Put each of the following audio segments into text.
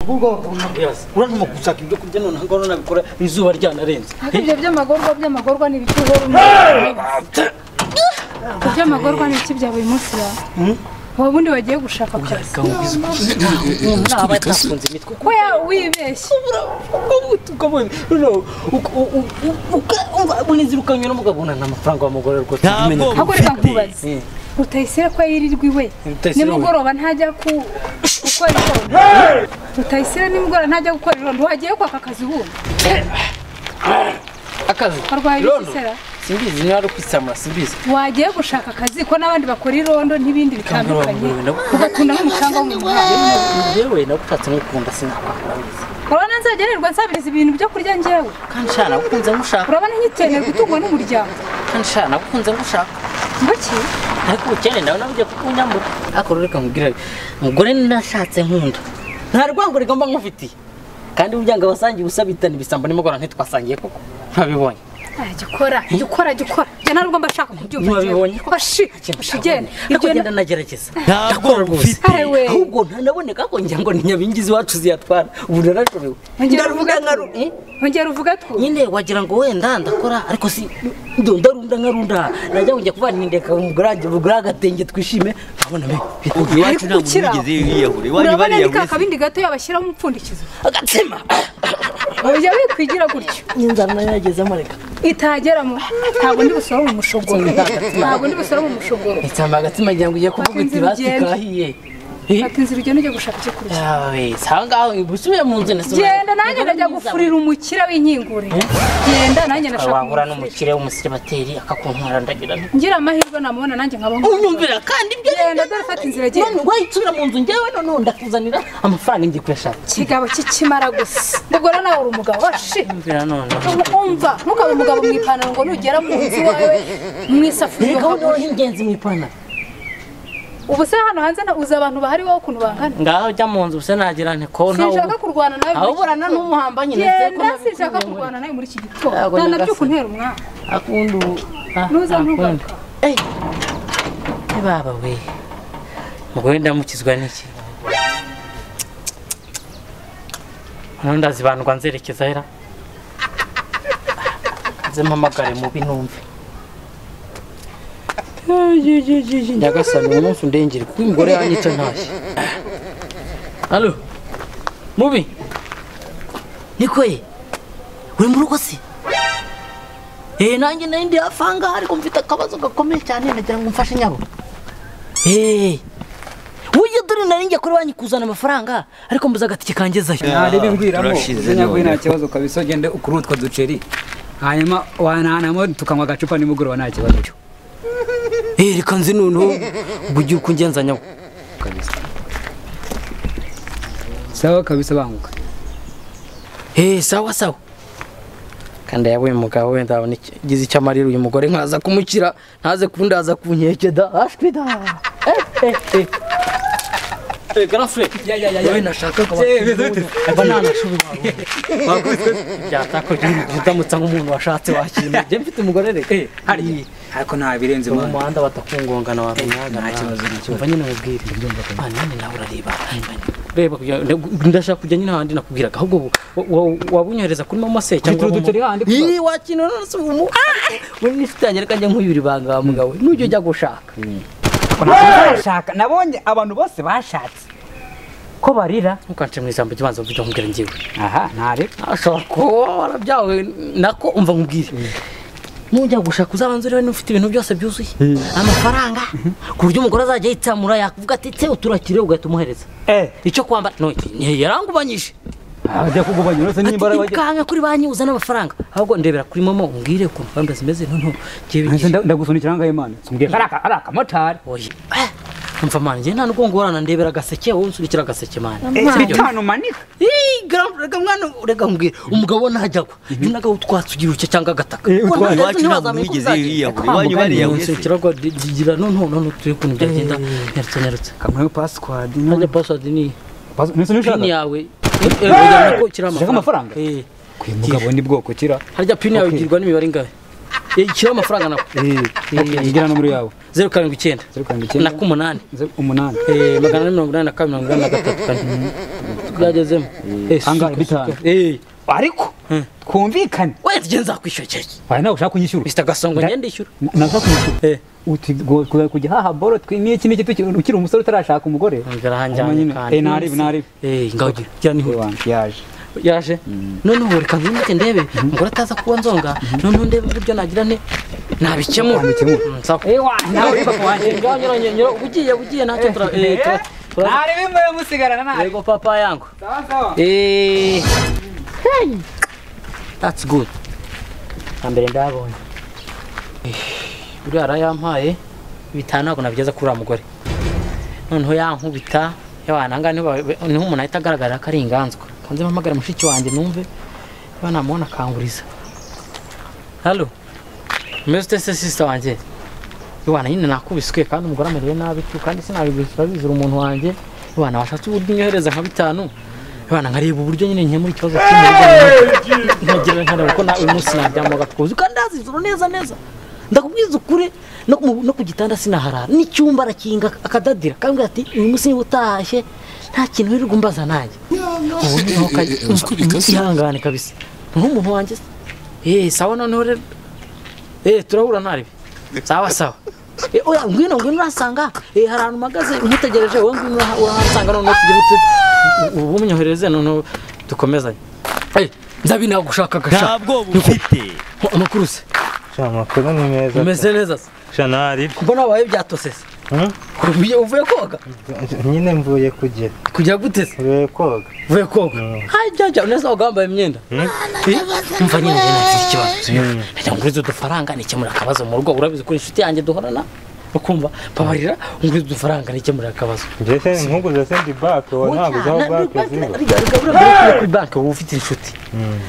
Urantuma gushaka ibyo kurya none ngo nabikora izuba ryanarenze. Ibyo by'amagorwa ni ibiki uhora by'amagorwa ni ibiki bya buri munsi yawe. Wowe ubundi wagiye gushaka akazi. Ntabwo imitwe ko wibeshye. Unizirukanywe n'umugabo unana amafaranga wa mugore rwose. Ahubwo reka nkubaze. Rutayisire ko yirirwa iwe nimugoroba ntajya gukora irondo. Rutayisire nimugoroba ntajya gukora irondo wagiye kwaka akazi ubundi. Akazi? Arwaye ibisera? Simbizi niba ari ukwisamura simbizi. Wagiye gushaka akazi ko n'abandi bakora irondo n'ibindi bitandukanye ugatunda nk'umucanga wo mu muhanda. Njyewe nagushatse nkukunda sinakwanga. Urabona nzagenerwa nsabiriza ibintu byo kurya njyewe. Kandi sha nagukunze ngushaka. Urabona nkiteneye gutungwa n'umuryango. Kandi sha nagukunze ngushaka. Nguki? Ariko ubukene nawe nabugiye kukunyambura. Ariko reka nkubwire umugore nashatse nkunda. Nta rwango rigomba nkufitiye. Kandi burya ngo abasangiye ubusa bitana ibisambo nimugoroba ntitwasangiye koko. Ntabibonye. Jya ukora. Njye nta nubwo mba nshaka kubyumva. Ntabibonye. Oshi, genda. Ariko genda nagerageza. Ndakora rwose. Ahubwo ntanaboneka ko ngira ngo ni nyabingizi wacu ziyatwara. Ubu narashobewe. Ongera uvuga two. Nyine wagira ngo wenda ndakora ariko si ndarunda nkarunda. Najya njya kuvana indeka umugurage bugura agatenge twishime. Nkabona be. Iwacu nta muntu wigeze yiyahura. Iwanyu bariyahura. Urabona akabindi gato yabashyiraho umupfundikizo. Agatsima. Oya wikwigira gutyo. Inzara nayo yagezemo reka. Itageramo ntabwo ndi busorome umushogoro. Ntabwo ndi busorome umushogoro. Itsamba agatsima ngira ngo ugiye kuvuga uti basikahiye. Fata inzira ugende ujye gushaka icyo kurya. Yawe, sanga ubusubiye mu nzu nasubira. Genda nanjye ndajya gufurira umukire w'inkingure. Genda nanjye ndashaka. Wahura n'umukire w'umusiribateri akakuntwara ndagira. Ngira amahirwe namubona nanjye nkaba. Unyumvira kandi ibyo. Genda dore fata inzira genda. None wayitsubira mu nzu njyewe none ndakuzanira amafaranga ngiye kuyashaka. Kigabo kikimara gusa. Ubwo rero nawe uri umugabo washi. Umvira none. Umva, ntukabe umugabo mu ipantaro ngo nugera mu nzu wawe mu isafuriya. Reka noneho ingenzi mu ipantaro. Ubu se hano hanze uzi abantu bahari wowe ukuntu bangana. Ngaho ujya mu nzu se nagira nti ko ntawe. Sinshaka kurwana nawe. Aho burana n'umuhamba nyine se ko. Sinshaka kurwana nawe muri iki gitondo. Nta nabyuka untera umwana. Akundu. Nuza ntugaruka. Eh. Baba we. Mugore ndamukizwa n'iki? Hano ndazibandwa nzerekeza hera. Nze mpamagare mubi numve. Nyagasani umunsi undengere kuko umugore yanyica ntashye. Allo mubi nikoye uri mu rugo se? Nanjye nari ndi afanga ariko mfite akabazo gakomeye cyane nagira ngo mfashe nyabo. Ujye dore nari njye kuri banki kuzana amafaranga ariko mbuza agatike kangezayo. Narebe mbwiramo nyago nta kibazo kabisa ugende ukuri utwo duceri hanyuma wananamo tukanywa agacupa nimugoroba nta kibazo. Reka nzi noneho ugiye ukungenza nyabo kabisa. Sawa kabisa banguka. Sawa sawa. Kandi yabuye umugabo wenda abona igize icyo amarira uyu mugore nkaza kumukira ntaze kundaza kunkeke da ashwi da. Grand frère. Ya. Wowe nashaka ko banana shubi wawe. Byatako byudamutsa nk'umuntu washatse wakintu. Je mfite umugore reka. Hari ariko nta birenze mu muhanda batakungongana wamenyaga. Nta kibazo nta. Umva nyine mubwire. None nawe urareba. Reba ndashaka kujya nyine handi nakubwiraga ahubwo wabunyohereza kuri mama se cyangwa uduceri handi. Ii wakino none se umu. Muri nifitanye reka njye nkuyura ibanga wa mugabo. Nujye ujya gushaka. Nashaka nabonye abantu bose bashatse ko barira ntukance mu ijambo kibanza mvuga nkubwira ngiwe. Aha ntare ashobora kuba warabyawe nako umva nkubwire. Nujya gushaka uzabanza urebe n'ufite ibintu byose byuzuye amafaranga ku buryo umugore azajya yitsamura yakuvuga ati tse uturakire ugahita umuhereza icyo kwambara no yarangubanyije. Ajya kugubanya uretse nimbara bajya kuri banki uzana amafaranga ahubwo ndebera kuri mama umbwire ukuntu gahunda zimeze noneho ngiye ndagusunikira ngaho Imana umbwire ari akamotari. Oya umva man ngiye nta nubwo ngorana ndebera agaseke wowe unsunikira agaseke man. Bitanu manika. Reka mwana reka mbwire umugabo ntajya gwa yunaga utwatsi ugira ucye cyangwa agataka. Iwacu nta muntu wigeze yiyahura. Iwanyu bariyahura. Nsunikira gira none turi ukuntu byagenda nyarutse. Kamuhe password. Ntajya password ni pin yawe. Ushaka amafaranga? Uyu mugabo ni bwoko kira. Harya pin yawe igirwa n'imibare ingahe? Ikira amafaranga nako. Ngira no muri yawe. 079. 079. Na 8. 8. 482 83 4. Byagezemo. Angahe bitanu? Ariko twumvikane. Oya tujye nzakwishyura cyane. Oya nawe ushaka kunyishyura. Mr Gasongo ngende ishyura. Naza kunyishyura. Uti kujya haha boro n'iki n'iki ukiri umusore utarashaka umugore. Ngarahanjyanye kandi. Nari. Ngaho gira nihuta. Yaje. Yaje. Noneho reka nzimike ndebe umugore ataza kuba nzonga. Noneho ndebe uburyo nagira nte nabikemura. Ewa nawe papa wanjye. Ngaho ugiye ntacyo tura. Nari bimwe musigarana nawe. Yego papa yangu. Sawa sawa. Hey. That's good. Ambere ndabonye. Uri arayampaye bitanu ntabwo nabigeza kuri uriya mugore. Noneho yankubita yawananga niho umuntu ahita agaragara ko ari inganzwa. Kanze mpamagara mushiki wanjye numve niba namubona akanguriza. Hello. Mr. Sister wanjye. Iwana nyine nakubiswe kandi umugore amerewe nabi tu kandi sinabigusaba bizura umuntu wanjye. Iwana washatse uburyo unyohereza nka bitanu. Iwana nkareba uburyo nyine nkemura ikibazo cy'umugore. Nkagira nkareba ko nawe umunsi naryama gatukuzi kandi azizura neza neza. Ndakubwiza ukuri no ku gitanda sinaharara n'icyumba arakinga akadadira kambwira ati uyu munsi niba utahashye nta kintu wirirwa umbaza nanjye. Ubu niho ihangane kabisa nk'umuntu wanjye. Sawa noneho rero turahura ntaribi. Sawa sawa. Oya ngwino urasanga hari ahantu mpagaze nkutegereje wowe ngwino urahansanga noneho tugire ubu munyohereze noneho dukomezanye. Nzabi nagushaka gasha. Ntabwo bufite. Amakuru se. Amakuru ni meza. Umeze neza se? Shanari. Mbona wabaye byatose se? Uvuye koga? Nyine mvuye kugera. Kujya gute se? Mvuye koga. Mvuye koga. Hajya neza ugambaye imyenda. Umva nyine nafite ikibazo. Najya nguriza udufaranga nikemura akabazo mu rugo urabizi ko inshuti yanjye duhorana. Ukumva babarira nguriza udufaranga nikemura akabazo. Njye se nkuguza se ndi bank wa ntabwo uzaho bank ziba. Kuri bank uba ufite inshuti.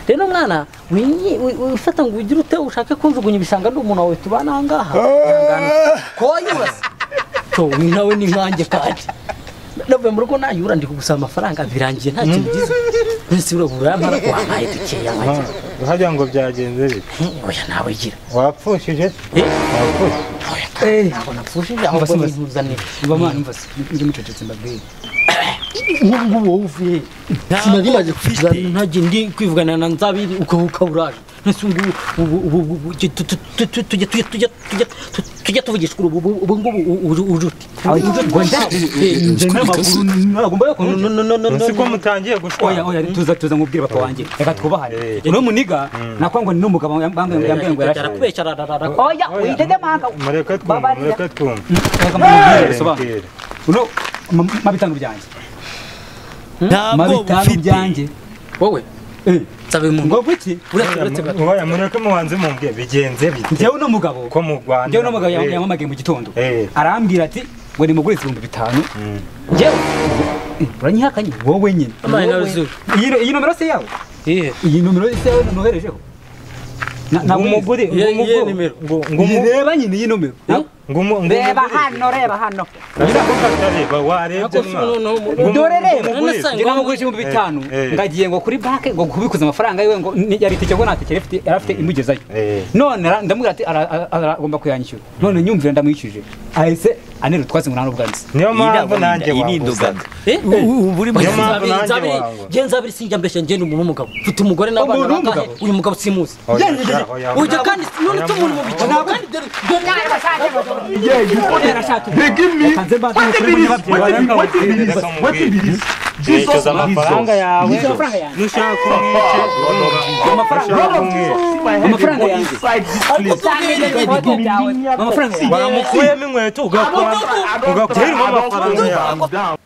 Rero mwana wifata ngo ugire ute ushake kunjugunya ibishanga ndi umuntu wawe tubana aha ngaha. Koyurase. To nawe ni nkanjye kandi. Navuye mu rugo nayura ndi kugusaba amafaranga birangiye nta kintu gize. Nese urabura mara wampaye dukeya nkanjye. Hajya ngo byagenze bite? Oya nawe gira. Wapfushije? Wapfushije. Ntabwo napfushije ahubwo nizuzanire. Mba mwana umva se njye mucecetse mbabwiye. Ngubu wowe uvuye. Sinari maze kuvuga ntajye ndi kwivugana na Nzabiri ukaburaje. Nese ngubu tujya tuvugisha ubu ngubu ujuti. Siko mutangiye gushwana. Oya tuza nkubwire papa wanjye. Reka twubahane. Uno muniga nakwangwa ni n'umugabo yambwiye ngo yarashe. Arakubeshya ararara. Oya witeze manga. Mureke twumve. Reka mubwire bisobanure. Uno mabitanu byanjye. Ntabwo bufite. Wowe? Nsabe mu ngo kuki? Uretse gato. Oya mureke mubanze mumbwiye bigenze bite. Njyewe no mugabo ko mu Rwanda. Njyewe no mugabo yamamagaye mu gitondo. Arambwira ati ngo nimugurize 5000. Njyewe uranyihakanye wowe nyine. Iyi nomero se yawe? Iyi nomero se yawe noherejeho. Umugore ngo reba nyine iyi nomero. Reba hano reba hano. Dore reba. Njye namugurisha 5000 ngagiye ngo kuri bank ngo kubikuza amafaranga yiwe ngo yari itike ngo natekere afite yarafite imugezayo. None ndamubwira ati agomba kuyanyishyura. None nyumvira ndamwishyuje. Ahise anera utwatsi ngo nta n'ubwanzi. Niyo mpamvu nanjye wabuzaga. Niyo mpamvu nanjye wabuzaga. Njye Nzabiri sinjya mbeshya njye ni umuntu w'umugabo. Mfite umugore n'abana bangahe uyu mugabo simuzi. Ujya kandi none tumuntu mu bicu kandi dore Jesus, amafaranga yawe nushaka kumwica amafaranga yanjye wamukuyemo inkweto ugakuramo amafaranga yawe.